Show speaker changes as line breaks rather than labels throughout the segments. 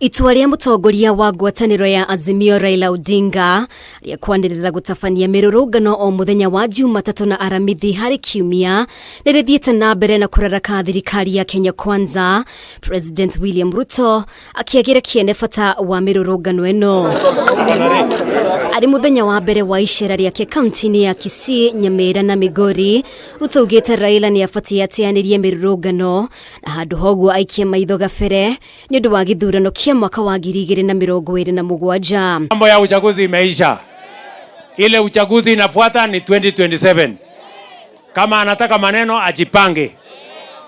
Itua rĩa mũtongoria wa ngwatanĩro ya Azimio Raila Odinga rĩa kwanĩrĩra gũtabania mĩrũrũngano o mũthenya wa Jumatatũ na Aramithi harĩ kiumia nĩ rĩthiĩte na mbere na kũraraka thirikari ya Kenya Kwanza, President William Ruto akĩagĩra kĩene bata wa mĩrũrũngano ĩno. Arĩ mũthenya wa mbere wa icera rĩake kaunti-inĩ ya Kisii, Nyamira na Migori, Ruto augĩte Raila nĩ abatiĩ ateanĩrie mĩrũrũngano na handũ hoguo aikie maitho gabere nĩ ũndũ wa gĩthurano kĩa mwaka wa 2027.
Mambo ya uchaguzi imeisha. Ile uchaguzi inafuata ni 2027. Kama anataka maneno ajipange.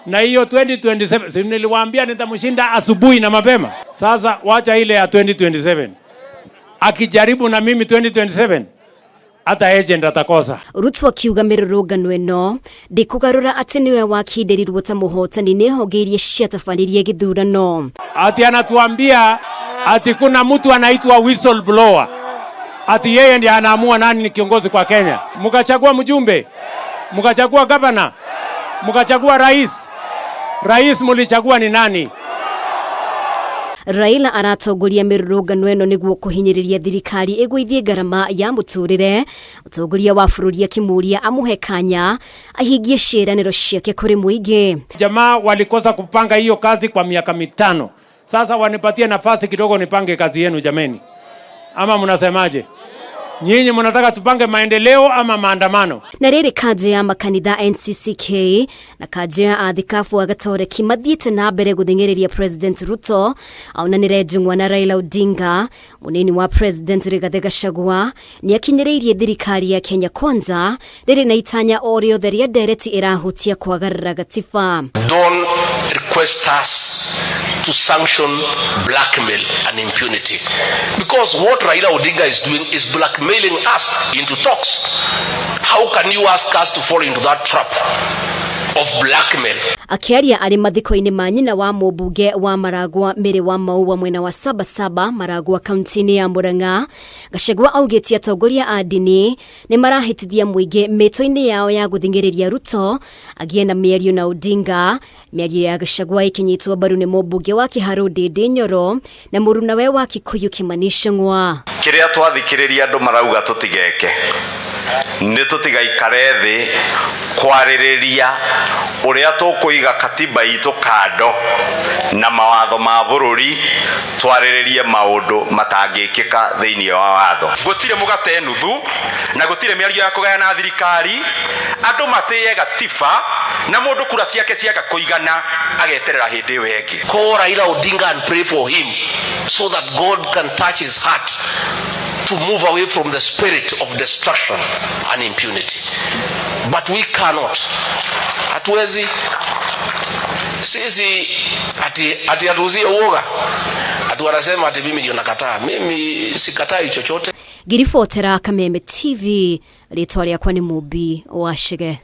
Na hiyo 2027, si niliwaambia nitamshinda asubuhi na mapema. Sasa wacha ile ya 2027. Akijaribu na mimi 2027, hata agent atakosa.
Ruto akiuga mĩrũrũngano ĩno ndĩkũgarũra atĩ nĩwe wakindĩrirwo ta mũhotani nĩ honge iria ciatabanirie gĩthurano.
Ati anatuambia ati kuna mtu anaitwa whistleblower. Ati yeye ndiye anaamua nani ni kiongozi kwa Kenya. Mkachagua mjumbe, mkachagua governor, mkachagua rais. Rais mulichagua ni nani?
Raila aratongoria mĩrũrũngano ĩno nĩguo kũhinyĩrĩria thirikari ĩgũithie ngarama ya mũtũrĩre. Mũtongoria wa bũrũri akĩmũria amũhe kanya ahingie ciĩranĩro ciake kũrĩ mũingĩ.
Jamaa walikosa kupanga hiyo kazi kwa miaka 5. Sasa wanipatie nafasi kidogo nipange kazi yenu jameni. Ama mnasemaje? Nyinyi mnataka tupange maendeleo ama maandamano?
Na rĩrĩ kanjũ ya makanitha NCCK na kanjũ ya athikabu a Gatoreki mathiĩte na mbere gũthing'ĩrĩria President Ruto aonanĩre njũng'wa na Raila Odinga. Mũnini wa President Rigathĩ Gachagua nĩ akinyĩrĩirie thirikari ya Kenya Kwanza rĩrĩ na itanya o rĩothe rĩa ndereti ĩrahutia kwagarara gatiba.
Don't request us to sanction blackmail and impunity, because what Raila Odinga is doing is blackmailing us into talks. How can you ask us to fall into that trap of blackmail?
Akĩaria arĩ mathiko-inĩ ma nyina wa mũmbunge wa Maragwa Mĩrĩ wa Maua mwena wa Sabasaba Maragwa kaunti-inĩ ya Murang'a, Gachagua augĩte atongoria a ndini nĩ marahĩtithia mũingĩ mĩtũ-inĩ yao ya gũthing'ĩrĩria Ruto agĩe na mĩario na Odinga. Mĩario ya Gachagua ĩkĩnyitwo mbaru nĩ mũmbunge wa Kiharu Ndindi Nyoro na mũrunawe wa Kikuyu Kimani Ichung'wa.
Kĩrĩa twathikĩrĩria andũ marauga tũtigeke nĩ tũtigaikare thĩ kwarĩrĩria ũrĩa tũkũiga katiba itũ kando na mawatho ma bũrũri, twarĩrĩrie maũndũ matangĩkĩka thĩinĩ wa watho.
Gũtirĩ mũgate nuthu na gũtirĩ mĩario ya kũgayana thirikari, andũ matĩye gatiba na mũndũ kura ciake ciaga kũigana ageterera hĩndĩ ĩyo ĩngĩ.
Call Raila Odinga and pray for him so that God can touch his heart to move away from the spirit of destruction and impunity. But we cannot. Hatuwezi sisi ati atuuzie uoga. Ati wanasema ati mimi ndio nakataa. Mimi sikatai chochote.
Ngiribotera Kameme TV, rĩtwa rĩakwa nĩ Mũmbi wa Chege.